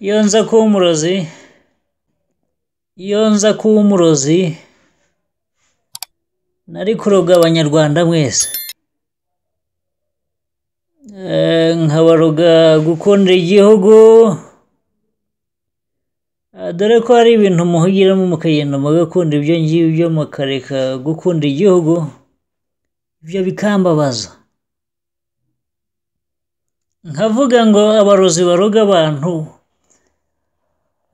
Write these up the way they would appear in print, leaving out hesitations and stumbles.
Iyo nza kuba umurozi, iyo nza kuba umurozi nari kuroga Abanyarwanda mwese, nkabaroga gukunda igihugu, dore ko hari ibintu muhugiramo mukagenda mugakunda ibyo ngibyo mukareka gukunda igihugu, ibyo bikambabaza. Nkavuga ngo abarozi baroga abantu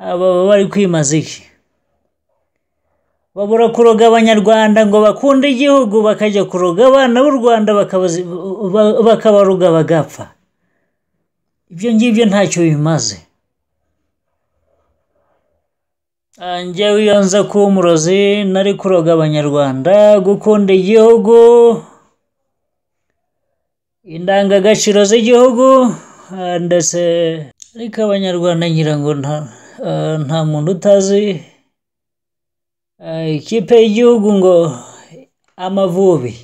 aba baba bari kwimaza iki? Babura kuroga Abanyarwanda ngo bakunde igihugu, bakajya kuroga abana b'u Rwanda bakabaroga bagapfa. Ibyo ngibyo ntacyo bimaze. Njyewe iyo nza kuba umurozi nari kuroga Abanyarwanda gukunda igihugu, indangagaciro z'igihugu, ndetse ariko Abanyarwanda ngira ngo nta muntu utazi ikipe y'igihugu ngo Amavubi.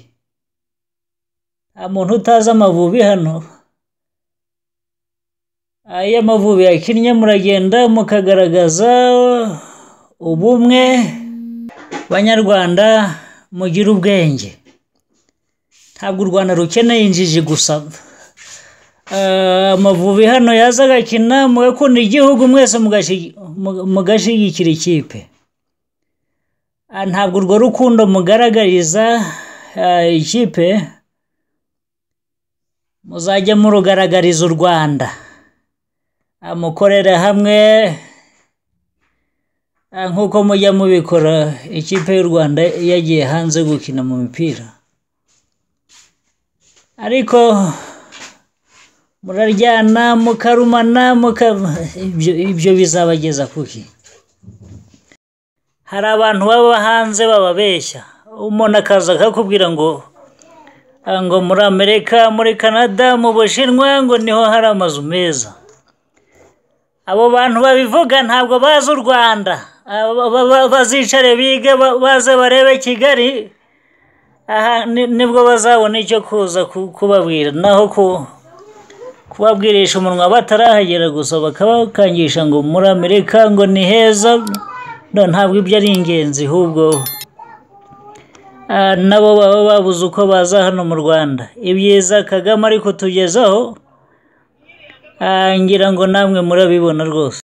Nta muntu utazi Amavubi hano. Iyo Amavubi yakinnye muragenda mukagaragaza ubumwe. Banyarwanda mugire ubwenge. Ntabwo u Rwanda rukeneye injiji gusa. Amavubi hano yaza agakina mugakunda igihugu mwese mugashyigikira ikipe. Ntabwo urwo rukundo mugaragariza ikipe muzajya murugaragariza u Rwanda. Mukorere hamwe nk'uko mujya mubikora ikipe y'u Rwanda yagiye hanze gukina mu mipira. Ariko muraryana mukarumana ibyo bizabageza kuki? Hari abantu baba hanze bababeshya, umuntu akaza akakubwira ngo muri Amerika, muri Canada, mu Bushinwa ngo niho hari amazu meza. Abo bantu babivuga ntabwo bazi u Rwanda, bazicare bige baze barebe Kigali, aha nibwo bazabona icyo kuza kubabwira. Naho kubabwirisha umunwa batarahagera gusa bakabakangisha ngo muri Amerika ngo ni heza, ntabwo ibyo ari ingenzi, ahubwo nabo baba babuze uko baza hano mu Rwanda. Ibyiza Kagame ari kutugezaho ngira ngo namwe murabibona rwose.